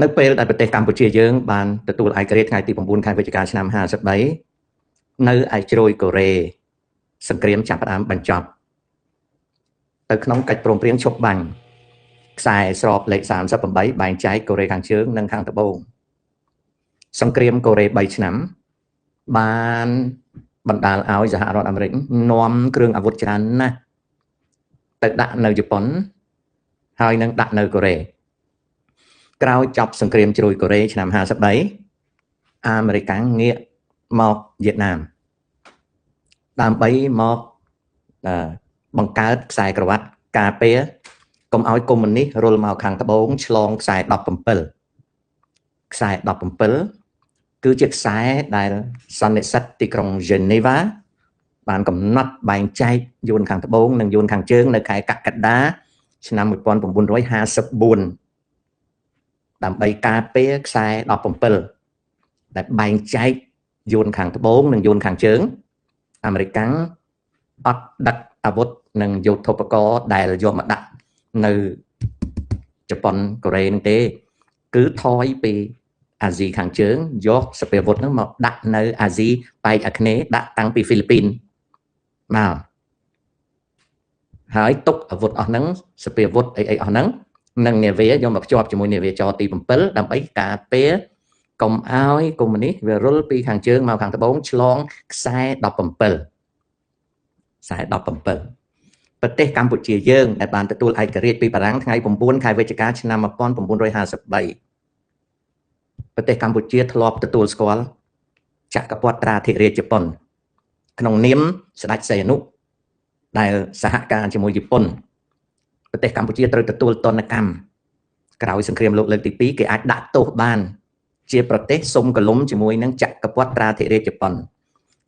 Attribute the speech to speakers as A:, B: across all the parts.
A: នៅពេលដែលប្រទេសកម្ពុជាយើងបានទទួលឯករាជ្យថ្ងៃទី9ខែវិច្ឆិកាឆ្នាំ53នៅឯជ្រោយកូរ៉េសង្គ្រាមចាប់ផ្ដើមបញ្ចប់ទៅក្នុងកិច្ចព្រមព្រៀងឈប់បាញ់ខ្សែស្របលេខ38បែងចែកកូរ៉េខាងជើងនិងខាងត្បូងសង្គ្រាមកូរ៉េ3ឆ្នាំបានបណ្ដាលឲ្យសហរដ្ឋអាមេរិកនាំគ្រឿងអាវុធច្រើនណាស់ទៅដាក់នៅជប៉ុនហើយនឹងដាក់នៅកូរ៉េក្រោយចប់សង្គ្រាមជ្រោយកូរ៉េឆ្នាំ53អាមេរិកងាកមកវៀតណាមដើម្បីមកបង្កើតខ្សែក្រវ៉ាត់ការពារកុំឲ្យកុម្មុយនីសរុលមកខាងត្បូងឆ្លងខ្សែ17ខ្សែ17គឺជាខ្សែដែលសន្និសីទទីក្រុងហ្សឺណេវ៉ាបានកំណត់បែងចែកយួនខាងត្បូងនិងយួនខាងជើងនៅខែកក្កដាឆ្នាំ1954ដើម្បីការពារខ្សែ17ដែលបែងចែកយួនខាងត្បូងនិងយួនខាងជើងអាមេរិកអត់ដឹកអាវុធនិងយុទ្ធោបករណ៍ដែលយកមកដាក់នៅជប៉ុនកូរ៉េនឹងទេគឺថយពីអាស៊ីខាងជើងយកសព្វាវុធហ្នឹងមកដាក់នៅអាស៊ីប៉ែកអាគ្នេយ៍ដាក់តាំងពីហ្វីលីពីនមកហើយទុកអាវុធអស់ហ្នឹងសព្វាវុធអីអស់ហ្នឹងនិងនាវាយកមកភ្ជាប់ជាមួយនាវាចរទី7ដើម្បីការពារកុំឲ្យកុម្មុយនីសវារុលពីខាងជើងមកខាងត្បូងឆ្លងខ្សែ17ខ្សែ17ប្រទេសកម្ពុជាយើងដែលបានទទួលឯករាជ្យពីបារាំងថ្ងៃ9ខែវិច្ឆិកាឆ្នាំ1953ប្រទេសកម្ពុជាធ្លាប់ទទួលស្គាល់ចក្រពត្តិត្រាធិរាជជប៉ុនក្នុងនាមស្ដេចសីហនុដែលសហការជាមួយជប៉ុនប្រទេសកម្ពុជាត្រូវទទួលទណ្ឌកម្មក្រោយសង្គ្រាមលោកលើកទី2គេអាចដាក់ទោសបានជាប្រទេសសុំកលុំជាមួយនឹងចក្រពត្តិត្រាធិរាជជប៉ុន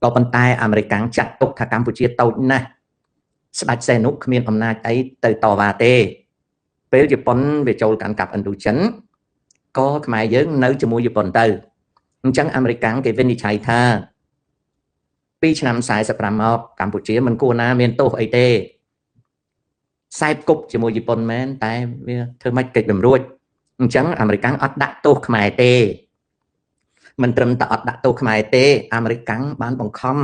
A: ក៏ប៉ុន្តែអាមេរិកចាត់ទុកថាកម្ពុជាតូចណាស់ស្ដេចសីហនុគ្មានអំណាចអីទៅតវ៉ាទេពេលជប៉ុនវាចូលកាន់កាប់ឥណ្ឌូចិនក៏ខ្មែរយើងនៅជាមួយជប៉ុនទៅអញ្ចឹងអាមេរិកគេវិនិច្ឆ័យថាពីឆ្នាំ45មកកម្ពុជាមិនគួរណាមានទោសអីទេសែបគប់ជាមួយជប៉ុនមែនតែវាធ្វើម៉េចកិច្ចបំរួចអញ្ចឹងអាមេរិកអត់ដាក់ទោសខ្មែរទេមិនត្រឹមតែអត់ដាក់ទោសខ្មែរទេអាមេរិកបានបង្ខំ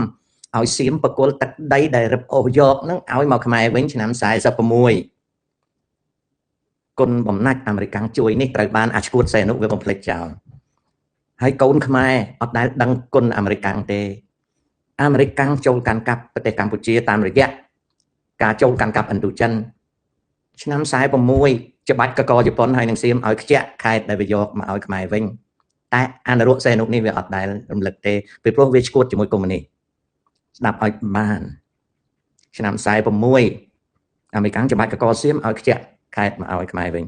A: ឲ្យសៀមបកគលទឹកដីដែលរឹបអូសយកនឹងឲ្យមកខ្មែរវិញឆ្នាំ46គុណបំណាច់អាមេរិកជួយនេះត្រូវបានអាឈួតសីហនុវាបំភ្លេចចោលហើយកូនខ្មែរអត់ដែលដឹងគុណអាមេរិកទេអាមេរិកចូលកាន់កាប់ប្រទេសកម្ពុជាតាមរយៈការចូលកាន់កាប់ឥណ្ឌូចិនឆ្នាំ46ច្បាច់កកជប៉ុនហើយនឹងសៀមឲ្យខ្ជាក់ខេត្តដែលវាយកមកឲ្យខ្មែរវិញតែអនុរដ្ឋសីហនុនេះវាអត់ដែលរំលឹកទេពីព្រោះវាឈួតជាមួយកុម្មុយនីសស្ដាប់ឲ្យបានឆ្នាំ46អាមេរិកច្បាច់កកសៀមឲ្យខ្ជាក់ខេត្តមកឲ្យខ្មែរវិញ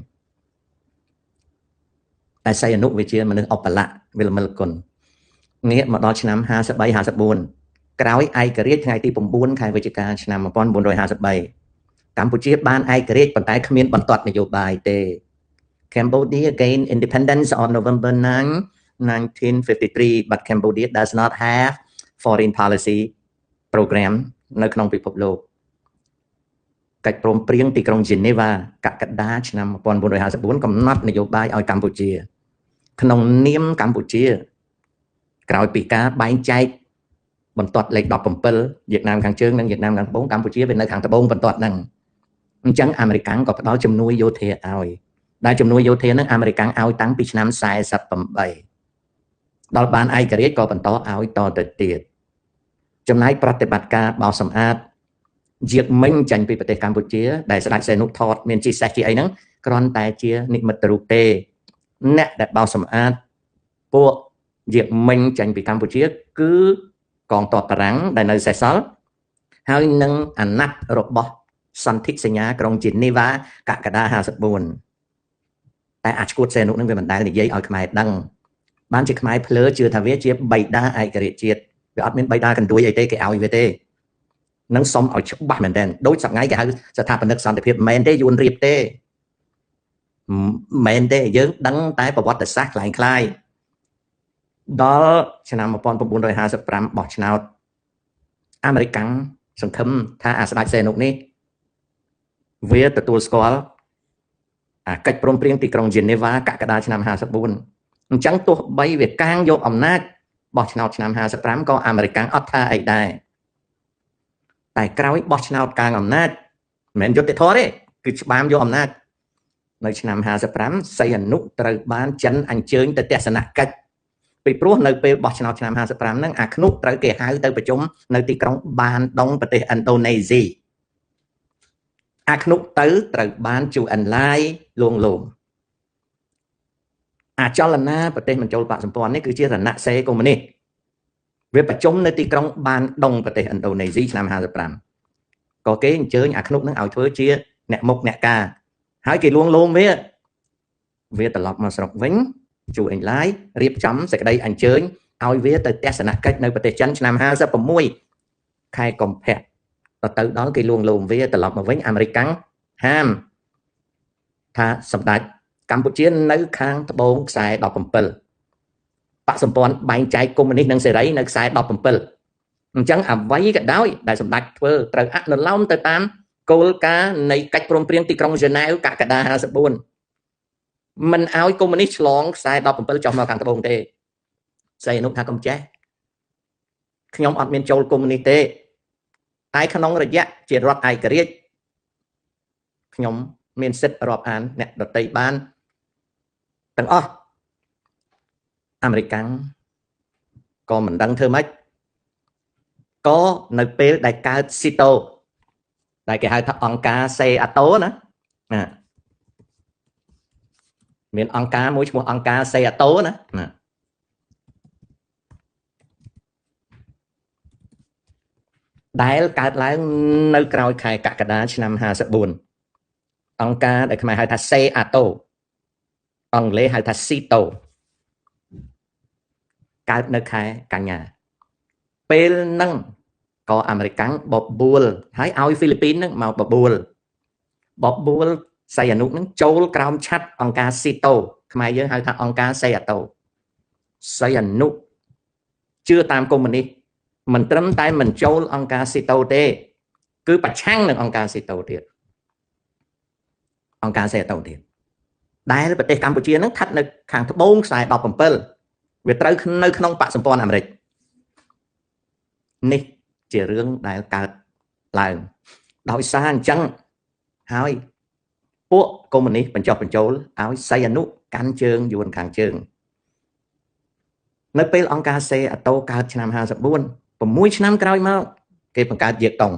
A: តែសីហនុវាជាមនុស្សអបលៈវាល្មិលគុណងាកមកដល់ឆ្នាំ53 54ក្រោយឯករាជ្យថ្ងៃទី9ខែវិច្ឆិកាឆ្នាំ1953កម្ពុជាបានឯករាជ្យប៉ុន្តែគ្មានបន្ទាត់នយោបាយទេ Cambodia gained independence on November 9 1953 but Cambodia does not have foreign policy program នៅក្នុងពិភពលោកកិច្ចព្រមព្រៀងទីក្រុងហ្សឺណេវ៉ាកក្កដាឆ្នាំ1954កំណត់នយោបាយឲ្យកម្ពុជាក្នុងនាមកម្ពុជាក្រោយពីការបែងចែកបន្ទាត់លេខ17វៀតណាមខាងជើងនិងវៀតណាមខាងត្បូងកម្ពុជាវានៅខាងត្បូងបន្ទាត់ហ្នឹងអញ្ចឹងអាមេរិកក៏ផ្ដល់ជំនួយយោធាឲ្យដែលជំនួយយោធាហ្នឹងអាមេរិកឲ្យតាំងពីឆ្នាំ48ដល់បានឯករាជ្យក៏បន្តឲ្យតទៅទៀតចំណែកប្រតិបត្តិការបោសសម្អាតយាកមិញចេញពីប្រទេសកម្ពុជាដែលស្ដេចសីហនុថតមានជីសេះជាអីហ្នឹងគ្រាន់តែជានិមិត្តរូបទេអ្នកដែលបោសសម្អាតពួកយាកមិញចេញពីកម្ពុជាគឺកងទ័ពបារាំងដែលនៅសេសសល់ហើយនឹងអាណត្តិរបស់សន្ធិសញ្ញាក្រុងជេនីវ៉ាកក្កដា54តែអាឈួតសីហនុនឹងវាមិនដែលនិយាយឲ្យខ្មែរដឹងបានជាខ្មែរភ្លើជឿថាវាជាបៃតាឯករាជ្យជាតិវាអត់មានបៃតាកណ្ដួយអីទេគេឲ្យវាទេនឹងសុំឲ្យច្បាស់មែនទែនដូចសប្ងៃគេហៅស្ថាបនិកសន្តិភាពមែនទេយួនរៀបទេមែនទេយើងដឹងតែប្រវត្តិសាស្ត្រคล้ายៗដល់ឆ្នាំ1955បោះឆ្នោតអាមេរិកសង្ឃឹមថាអាស្ដេចសីហនុនេះវាទទួលស្គាល់ អាកិច្ចព្រមព្រៀងទីក្រុងហ្សឺណេវ៉ាកក្កដាឆ្នាំ54អញ្ចឹងទោះបីវាកាងយកអំណាចបោះឆ្នោតឆ្នាំ55ក៏អាមេរិកអត់ថាអីដែរតែក្រោយបោះឆ្នោតកាងអំណាចមិនមែនយុត្តិធម៌ទេគឺច្បាមយកអំណាចនៅឆ្នាំ55សីហនុត្រូវបានចិនអញ្ជើញទៅទស្សនកិច្ចពីព្រោះនៅពេលបោះឆ្នោតឆ្នាំ55ហ្នឹងអាឃ្នុត្រូវគេហៅទៅប្រជុំនៅទីក្រុងបានដុងប្រទេសឥណ្ឌូនេស៊ីអាឃ្នុទៅត្រូវបានជូអិនឡាយលួងលោមអាចលនាប្រទេសមិនចូលបកសម្ព័ន្ធនេះគឺជារណសេកុម្មុយនីសវាប្រជុំនៅទីក្រុងបានដុងប្រទេសឥណ្ឌូនេស៊ីឆ្នាំ55ក៏គេអញ្ជើញអាឃ្នុនឹងឲ្យធ្វើជាអ្នកមុខអ្នកការហើយគេលួងលោមវាត្រឡប់មកស្រុកវិញជូអេងឡាយរៀបចំសេចក្តីអញ្ជើញឲ្យវាទៅទស្សនកិច្ចនៅប្រទេសចិនឆ្នាំ56ខែកុម្ភៈទៅដល់គេលួងលោមវាត្រឡប់មកវិញអាមេរិកហាមថាសម្ដេចកម្ពុជានៅខាងត្បូងខ្សែ17បកសម្ព័ន្ធបែងចែកកុម្មុយនីសនិងសេរីនៅខ្សែ17អញ្ចឹងអ្វីក៏ដោយដែលសម្ដេចធ្វើត្រូវអនុលោមទៅតាមគោលការណ៍នៃកិច្ចព្រមព្រៀងទីក្រុងហ្សឺណែវកក្កដា54មិនឲ្យកុម្មុយនីសឆ្លងខ្សែ17ចុះមកខាងត្បូងទេសីហនុថាកុំចេះខ្ញុំអត់មានចូលកុម្មុយនីសទេតែក្នុងរយៈជារដ្ឋឯករាជ្យខ្ញុំមានសិទ្ធិរាប់អានអ្នកដទៃបានទាំងអស់អាមេរិកក៏មិនដឹងធ្វើម៉េចក៏នៅពេលដែលកើតស៊ីតូដែលគេហៅថាអង្គការសេអាតូណាមានអង្គការមួយឈ្មោះអង្គការសេអាតូណាដែលកើតឡើងនៅក្រោយខែកក្កដាឆ្នាំ54អង្គការដែលខ្មែរហៅថាសេអាតូអង់គ្លេសហៅថាស៊ីតូកើតនៅខែកញ្ញាពេលហ្នឹងក៏អាមេរិកបបួលហើយឲ្យហ្វីលីពីនហ្នឹងមកបបួលសីហនុហ្នឹងចូលក្រោមឆ័ត្រអង្គការស៊ីតូខ្មែរយើងហៅថាអង្គការសេអាតូសីហនុជឿតាមកុម្មុយនីសមិនត្រឹមតែមិនចូលអង្គការស៊ីតូទេគឺប្រឆាំងនឹងអង្គការស៊ីតូទៀតអង្គការសេអាតូទៀតដែលប្រទេសកម្ពុជាហ្នឹងស្ថិតនៅខាងត្បូងខ្សែ17វាត្រូវនៅក្នុងបកសម្ព័ន្ធអាមេរិកនេះជារឿងដែលកើតឡើងដោយសារអញ្ចឹងហើយពួកកុម្មុយនីសបញ្ចុះបញ្ចូលឲ្យសីហនុកាន់ជើងយួនខាងជើងនៅពេលអង្គការសេអាតូកើតឆ្នាំ54 6ឆ្នាំក្រោយមកគេបង្កើតយៀកតុង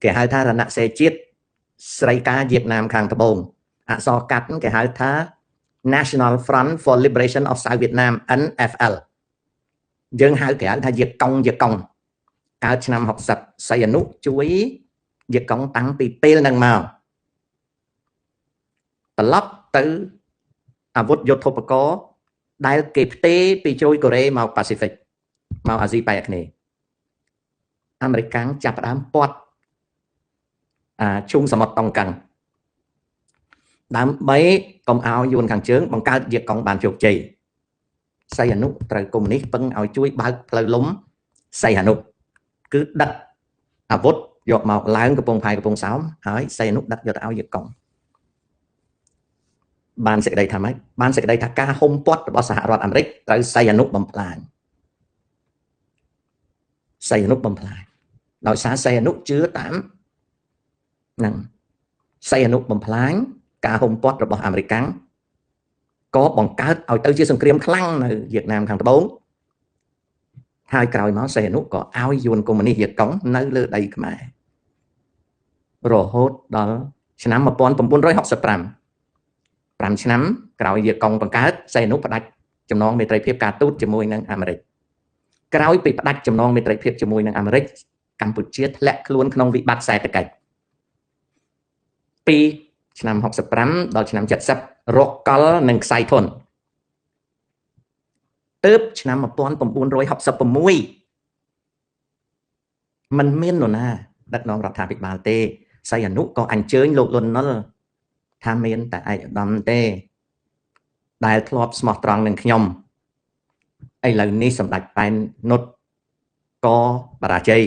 A: គេហៅថារណសេជាតិស្រីការវៀតណាមខាងត្បូងអក្សរកាត់គេហៅថា National Front for Liberation of South Vietnam NFL យើងហៅគេហៅថាយៀកកុងយៀកកុងកើតឆ្នាំ60សីហនុជួយយៀកកុងតាំងពីពេលហ្នឹងមកត្រឡប់ទៅអាវុធយុទ្ធោបករណ៍ដែលគេផ្ទេរពីជ្រោយកូរ៉េមកប៉ាស៊ីហ្វិកមកអាស៊ីប៉ែកអាគ្នេយ៍អាមេរិកចាប់ផ្ដើមពាត់ឈូងសមុទ្រតុងកាំងដើម្បីកុំឲ្យយួនខាងជើងបង្កើតយៀកកុងបានជោគជ័យសីហនុត្រូវកុម្មុយនីសពឹងឲ្យជួយបើកផ្លូវលំសីហនុគឺដឹកអាវុធយកមកឡើងកំពង់ផែកំពង់សោមហើយសីហនុដឹកយកទៅឲ្យយៀកកុងបានសេចក្តីថាម៉េចបានសេចក្តីថាការហុំព័ទ្ធរបស់សហរដ្ឋអាមេរិកត្រូវសីហនុបំផ្លាញសីហនុបំផ្លាញដោយសារសីហនុជឿតាមហ្នឹងសីហនុបំផ្លាញការហុំព័ទ្ធរបស់អាមេរិកក៏បង្កើតឲ្យទៅជាសង្គ្រាមខ្លាំងនៅវៀតណាមខាងត្បូងហើយក្រោយមកសីហនុក៏ឲ្យយួនកុម្មុយនីសយៀកកុងនៅលើដីខ្មែររហូតដល់ឆ្នាំ1965 5ឆ្នាំក្រោយយៀកកុងបង្កើតសីហនុផ្ដាច់ចំណងមេត្រីភាពការទូតជាមួយនឹងអាមេរិកក្រោយពីផ្ដាច់ចំណងមេត្រីភាពជាមួយនឹងអាមេរិកកម្ពុជាធ្លាក់ខ្លួនក្នុងវិបត្តិសេដ្ឋកិច្ចពីឆ្នាំ65ដល់ឆ្នាំ70រកកលនិងខ្សែធនទើបឆ្នាំ1966មិនមាននរណាដឹកនាំរដ្ឋាភិបាលទេសីហនុក៏អញ្ជើញលោកលន់នល់ថាមានតែឯកឧត្តមទេដែលធ្លាប់ស្មោះត្រង់នឹងខ្ញុំឥឡូវនេះសម្ដេចប៉ែននុតក៏បរាជ័យ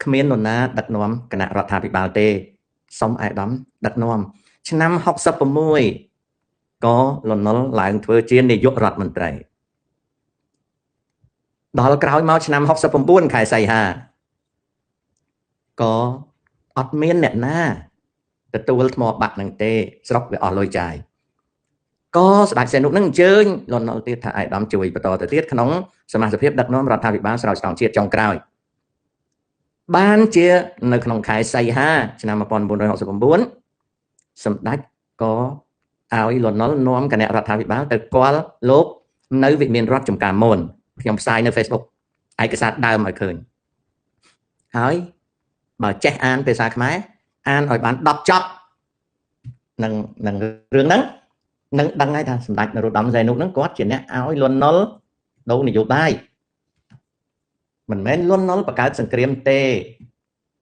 A: គ្មាននរណាដឹកនាំគណៈរដ្ឋាភិបាលទេសូមឯកឧត្តមដឹកនាំ ឆ្នាំ66ក៏លន់នល់ឡើងធ្វើជានាយករដ្ឋមន្ត្រីដល់ក្រោយមកឆ្នាំ69ខែសីហាក៏អត់មានអ្នកណាទទួលថ្មបាក់នឹងទេស្រុកវាអស់លុយចាយក៏ស្ដេចសីហនុនឹងអញ្ជើញលន់នល់ទៀតថាឯកឧត្តមជួយបន្តទៅទៀតក្នុងសមាជិកភាពដឹកនាំរដ្ឋាភិបាលស្រោចស្រង់ជាតិចុងក្រោយបានជានៅក្នុងខែសីហាឆ្នាំ1969សម្ដេចក៏ឲ្យលន់នល់នាំគណៈរដ្ឋាភិបាលទៅគាល់លោកនៅវិមានរដ្ឋចំការមនខ្ញុំផ្សាយនៅ Facebook ឯកសារដើមឲ្យឃើញហើយបើចេះអានភាសាខ្មែរអានឲ្យបាន10ចប់នឹងរឿងហ្នឹងនឹងដឹងហើយថាសម្ដេចនរោត្តមសីហនុហ្នឹងគាត់ជាអ្នកឲ្យលន់នល់ដូរនយោបាយមិនមែនលន់នល់បង្កើតសង្គ្រាមទេ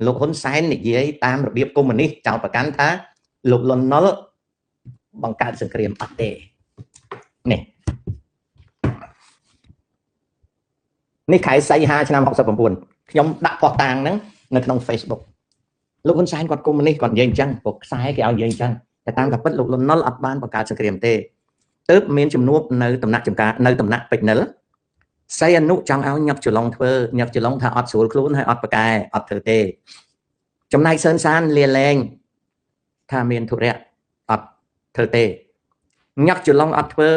A: លោកហ៊ុនសែននិយាយតាមរបៀបកុម្មុយនីសចោទប្រកាន់ថាលោកលន់នល់បង្កើតសង្គ្រាមអត់ទេនេះនេះខែសីហាឆ្នាំ69ខ្ញុំដាក់ផុសតាងហ្នឹងនៅក្នុង Facebook លោកហ៊ុនសែនគាត់កុម្មុយនីសគាត់និយាយអញ្ចឹងព្រោះខ្សែគេឲ្យនិយាយអញ្ចឹងតែតាមការពិតលោកលន់នល់អត់បានបង្កើតសង្គ្រាមទេទើបមានជំនួបនៅតំណាក់ចំការនៅតំណាក់ពេជ្រនិលសីហនុចង់ឲ្យញឹកច្រឡងធ្វើញឹកច្រឡងថាអត់ស្រួលខ្លួនហើយអត់ប្រកែអត់ធ្វើទេចំណែកសឿនសានលាលែងថាមានធុរៈអត់ធ្វើទេញឹកច្រឡងអត់ធ្វើ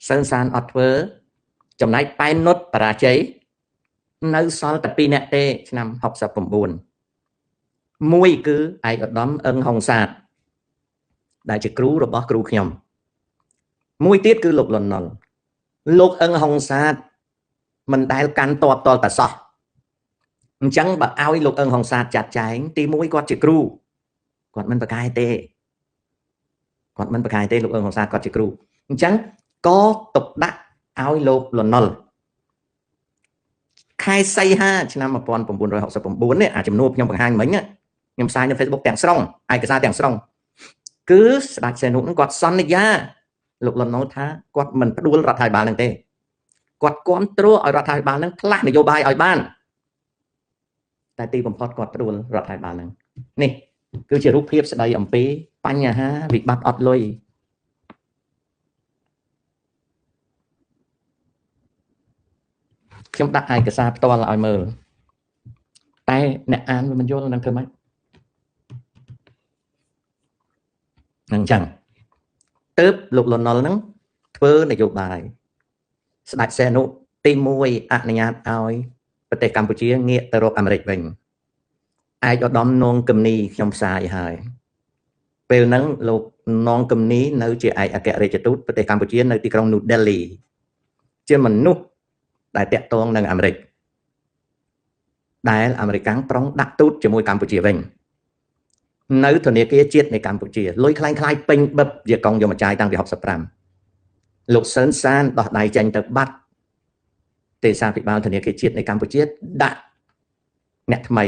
A: សឿនសានអត់ធ្វើចំណែកប៉ែននុតបរាជ័យនៅសល់តែ2នាក់ទេឆ្នាំ69មួយគឺឯកឧត្តមអឹងហុងសាទដែលជាគ្រូរបស់គ្រូខ្ញុំមួយទៀតគឺលោកលន់នល់លោកអឹងហុងសាទមិនដែលកាន់តបតលតែសោះអញ្ចឹងបើឲ្យលោកអឹងហុងសាទចាត់ចែងទី1គាត់ជាគ្រូគាត់មិនប្រកែទេគាត់មិនប្រកែទេលោកអឹងហុងសាទគាត់ជាគ្រូអញ្ចឹងក៏ទុកដាក់ឲ្យលោកលន់នល់ខែសីហាឆ្នាំ1969នេះអាជំនួបខ្ញុំបង្ហាញមិញខ្ញុំផ្សាយនៅ Facebook ទាំងស្រុងឯកសារទាំងស្រុងគឺស្ដេចសីហនុនឹងគាត់សន្យាលោកលន់នល់ថាគាត់មិនផ្ដួលរដ្ឋាភិបាលនឹងទេគាត់គាំទ្រឲ្យរដ្ឋាភិបាលនឹងផ្លាស់នយោបាយឲ្យបានតែទីបំផុតគាត់ផ្ដួលរដ្ឋាភិបាលនឹងនេះគឺជារូបភាពស្ដីអំពីបញ្ហាវិបត្តិអត់លុយខ្ញុំដាក់ឯកសារផ្ទាល់ឲ្យមើលតែអ្នកអានវាមិនយល់នឹងធ្វើម៉េចនឹងអញ្ចឹងទើបលោកលន់នល់នឹងធ្វើនយោបាយស្ដេចសីហនុទី1អនុញ្ញាតឲ្យប្រទេសកម្ពុជាងាកទៅរកអាមេរិកវិញឯកឧត្តមនងគឹមនីខ្ញុំផ្សាយហើយពេលហ្នឹងលោកនងគឹមនីនៅជាឯកអគ្គរដ្ឋទូតប្រទេសកម្ពុជានៅទីក្រុង New Delhi ជាមនុស្សដែលតាក់ទងនឹងអាមេរិកដែលអាមេរិកកាំងប្រុងដាក់ទូតជាមួយកម្ពុជាវិញនៅធនាគារជាតិនៃកម្ពុជាលុយคล้ายៗពេញបឹបជាកងយកមកចាយតាំងពី65លោកសឿនសានដោះដៃចេញទៅបាត់ទេសាភិបាលធនាគារជាតិនៃកម្ពុជាដាក់អ្នកថ្មី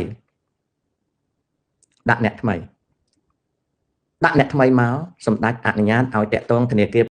A: ដាក់អ្នកថ្មីដាក់អ្នកថ្មីមកសម្ដេចអនុញ្ញាតឲ្យតាក់ទងធនាគារ